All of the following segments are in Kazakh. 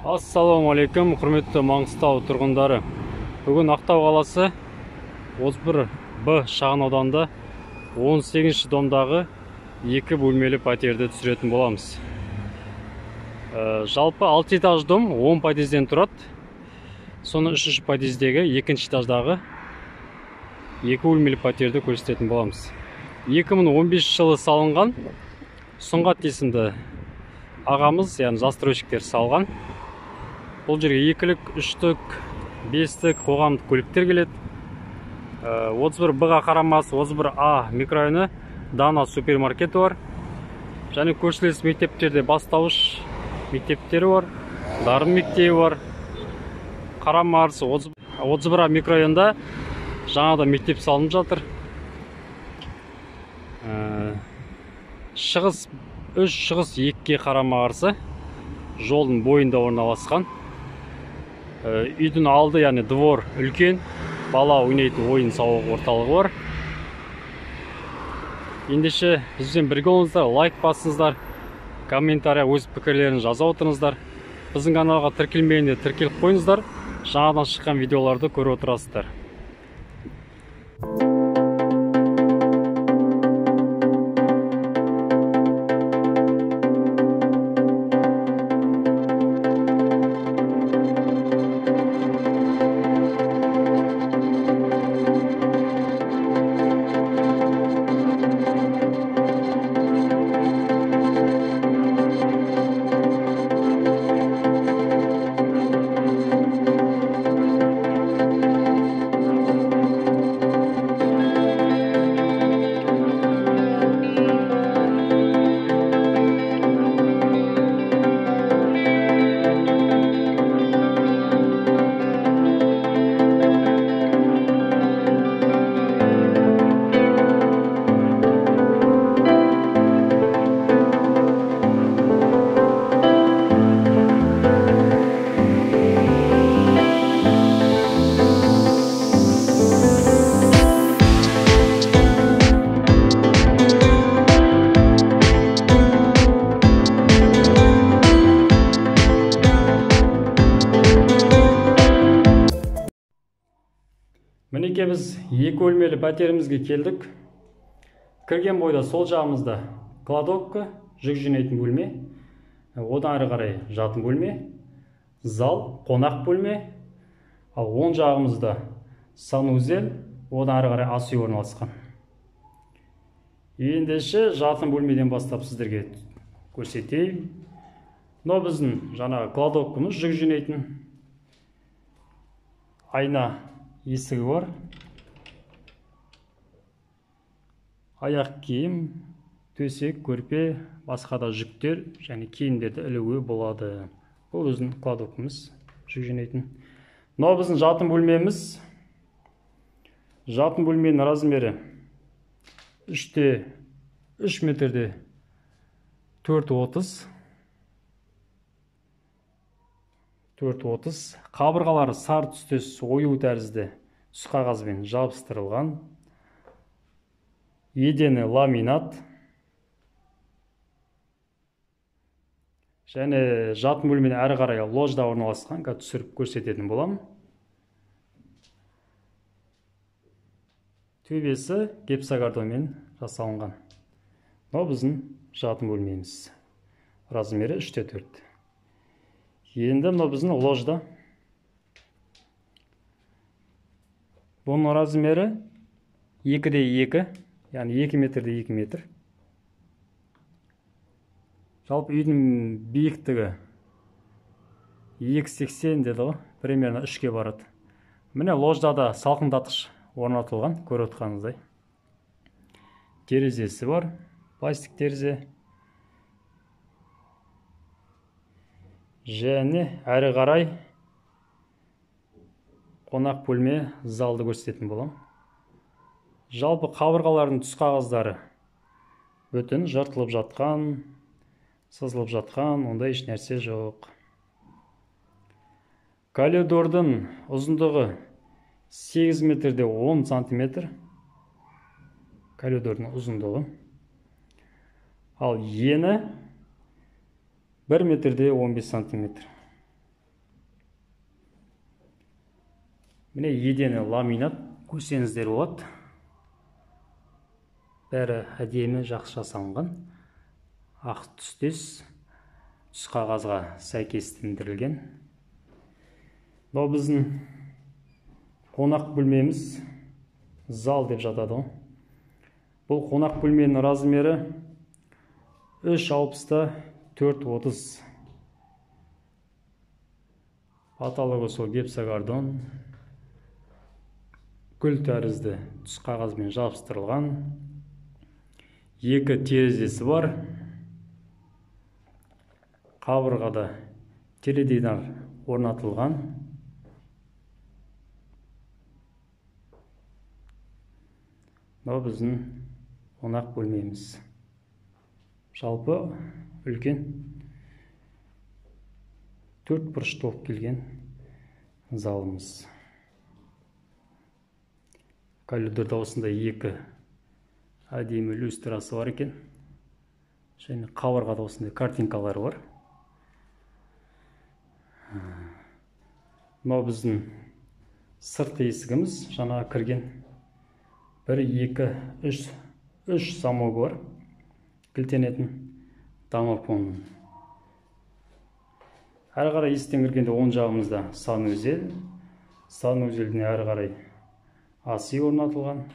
Ассалаумағалейкум, құрметті Маңғыстау тұрғындары. Бүгін Ақтау қаласы 31 Б шағын ауданында 18 домдағы екі бөлмелі пәтерді түсіретін боламыз. Жалпы 6 этаж дом 10 подъезден тұрады. Соның 3-ші подъездегі 2-ші этаждағы екі бөлмелі пәтерді көрсететін боламыз. 2015 жылы салынған Сұңғат есімді ағамыз, яғни застройщиктер салған. Бұл жерге екілік, үштік, бестік қоғамдық көліктер келеді. 31 Б-ға қарамас, 31 А микрорайоны Дана супермаркеті бар. Және көршілес мектептерде бастауыш мектептері бар, Дарын мектебі бар. Қарамарс 31 А микрорайонда жаңадан мектеп салынып жатыр. Шығыс 3, шығыс 2-ге қарама-қарсы жолдың бойында орналасқан. Үйдің алды, яғни двор үлкен, бала ойнайтын ойын сауық орталығы бар. Ендеше бізбен бірге болыңыздар, лайк басыңыздар, комментария өз пікірлерін жаза отырыңыздар. Біздің каналға тіркелмегенде тіркеліп қойыңыздар, жаңадан шыққан видеоларды көріп отырасыздар. Мінекей біз екі бөлмелі пәтерімізге келдік. Кірген бойда сол жағымызда кладовка, жүк жинайтын бөлме, одан әрі қарай жатын бөлме, зал, қонақ бөлме, ал оң жағымызда санузел, одан әрі қарай ас үй орналасқан. Ендеше жатын бөлмеден бастап сіздерге көрсетейін. Мынау біздің жаңағы кладовкамыз, жүк жинайтын, айна есігі бар, аяқ киім, төсек, көрпе, басқа да жүктер және киімдерді ілуге болады. Бұл біздің кладовкамыз, жүк жинайтын. Мынау біздің жатын бөлмеміз. Жатын бөлменің размері 3 метрде 4,30. 4,30. Қабырғалары сары түстес ою тәрізді түс қағазбен жабыстырылған. Едені ламинат. Және жатын бөлменің әрі қарай ложда орналасқан, қазір түсіріп көрсететін боламын. Төбесі гипсокартонмен жасалынған. Мынау біздің жатын бөлмеміз. Размері 3,4. Енді мынау біздің ложда. Бұның размері 2,2, яғни 2 метрде 2 метр. Жалпы үйдің биіктігі 2,80 деді ғой, примерно 3-ке барады. Міне ложда да салқындатқыш орнатылған, көріп отырғаныңыздай. Терезесі бар, пластик терезе. Және әрі қарай қонақ бөлме, залды көрсететін боламын. Жалпы қабырғалардың түс қағаздары бүтін, жыртылып жатқан, сызылып жатқан, ондай еш нәрсе жоқ. Коридордың ұзындығы 8 метрде 10 сантиметр. Коридордың ұзындығы. Ал ені 1 метрде 15 сантиметр. Міне едені ламинат, көрсеңіздер болады. Бәрі әдемі, жақсы жасалынған. Ақ түстес, түс қағазға сәйкестендірілген. Мынау біздің қонақ бөлмеміз, зал деп жатады ғой. Бұл қонақ бөлменің размері 3,60 4,30. Потологы сол гипсокартон, гүл тәрізді түс қағазбен жабыстырылған. 2 терезесі бар. Қабырғада теледидар орнатылған. Мынау біздің қонақ бөлмеміз. Жалпы үлкен 4 бұрышты болып келген залымыз. Коридорда осындай 2 әдемі люстрасы бар екен. Және қабырғада осындай картинкалар бар. Мынау біздің сыртқы есігіміз, жаңа кірген. 1, 2, 3 замогы бар. Кілтенетін домофон. Әрі қарай есіктен кіргенде оң жағымызда санузел. Санузелдің әрі қарай ас үй орнатылған.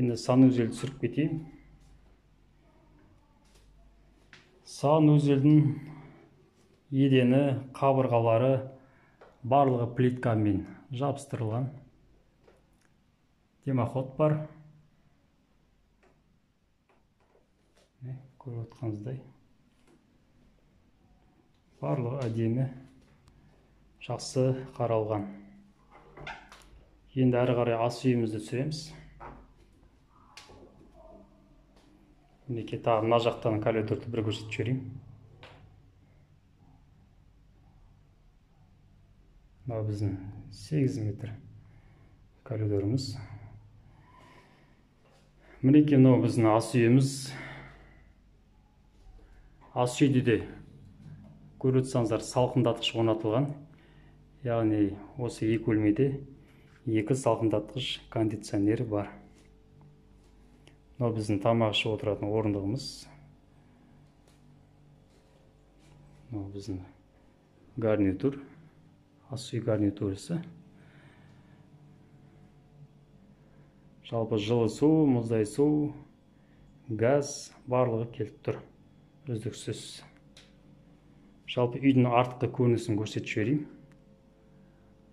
Енді санузелді түсіріп кетейін. Санузелдің едені, қабырғалары барлығы плиткамен жабыстырылған. Дымоход бар. Көріп отқаныңыздай. Барлығы әдемі, жақсы қаралған. Енді әрі қарай ас үйімізді түсіреміз. Мінекей тағы мына жақтан коридорды бір көрсетіп жіберейін. Мынау біздің 8 метр коридорымыз. Мінекей мынау біздің ас үйіміз. Ас үйде де көріп отырсаңыздар салқындатқыш орнатылған. Яғни осы екі бөлмеде 2 салқындатқыш кондиционер бар. Мынау біздің тамақ ішіп отыратын орындығымыз. Мынау біздің гарнитур, ас үй гарнитурасы. Жалпы жылы су, мұздай су, газ барлығы келіп тұр үздіксіз. Жалпы үйдің артқы көрінісін көрсетіп жіберейін.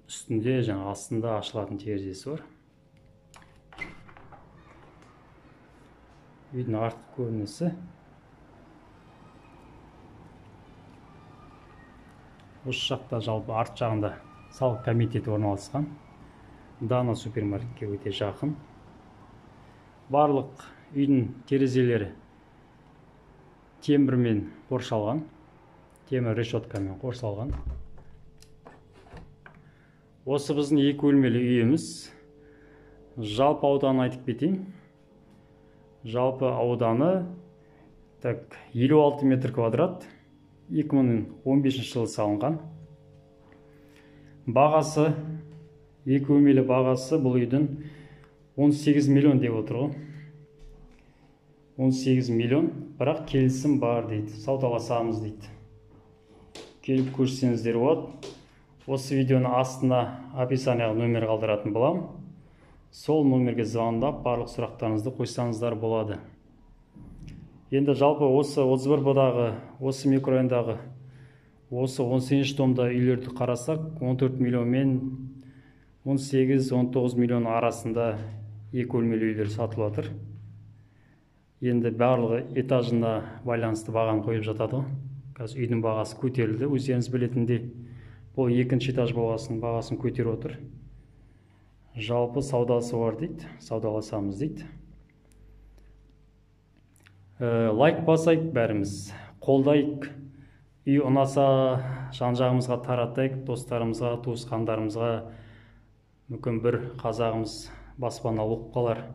Үстінде және астында ашылатын терезесі бар. Үйдің артқы көрінісі. Осы жақта жалпы арт жағында салық комитеті орналасқан. Дана супермаркетке өте жақын. Барлық үйдің терезелері темірмен қоршалған, темір решеткамен қоршалған. Осы біздің екі бөлмелі үйіміз. Жалпы ауданын айтып кетейін. Жалпы ауданы так 56 метр квадрат, 2015 жылы салынған. Бағасы, екі бөлмелі бағасы бұл үйдің 18 миллион деп отыр ғой. 18 миллион, бірақ келісім бар дейді, саудаласамыз дейді. Келіп көрсеңіздер болады. Осы видеоның астына описанияға номер қалдыратын боламын. Сол номерге звондап барлық сұрақтарыңызды қойсаңыздар болады. Енді жалпы осы 31Б-дағы, осы микрорайондағы, осы 18 томда үйлерді қарасақ, 14 миллион мен 18-19 миллион арасында екі бөлмелі үйлер сатылып жатыр. Енді барлығы этажына байланысты бағаны қойып жатады ғой. Қазір үйдің бағасы көтерілді, өздеріңіз білетіндей. Бұл екінші этаж болғасын бағасын көтеріп отыр. Жалпы саудасы бар дейді, саудаласамыз дейді. Лайк басайық бәріміз, қолдайық. Үй ұнаса жан-жағымызға таратайық, достарымызға, туысқандарымызға. Мүмкін бір қазағымыз баспаналы болып қалар.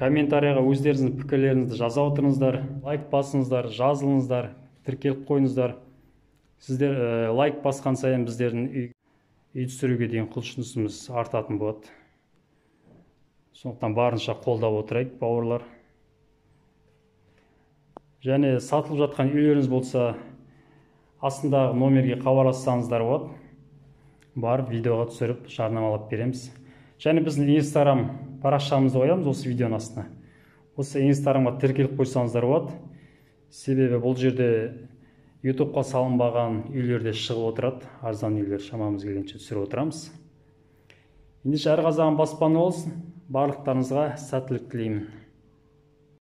Комментарияға өздеріңіздің пікірлеріңізді жаза отырыңыздар, лайк басыңыздар, жазылыңыздар, тіркеліп қойыңыздар. Сіздер лайк басқан сайын біздердің үй түсіруге деген құлшынысымыз артатын болады. Сондықтан барынша қолдап отырайық, бауырлар. Және сатылып жатқан үйлеріңіз болса, астындағы номерге хабарлассаңыздар болады. Барып видеоға түсіріп жарнамалап береміз. Және біздің Инстаграм парақшамызды қоямыз осы видеоның астына. Осы Инстаграмға тіркеліп қойсаңыздар болады. Себебі бұл жерде Ютубқа салынбаған үйлерде шығып отырады. Арзан үйлер шамамыз келгенше түсіріп отырамыз. Ендеше әр қазағым баспана болсын. Барлықтарыңызға сәттілік тілеймін.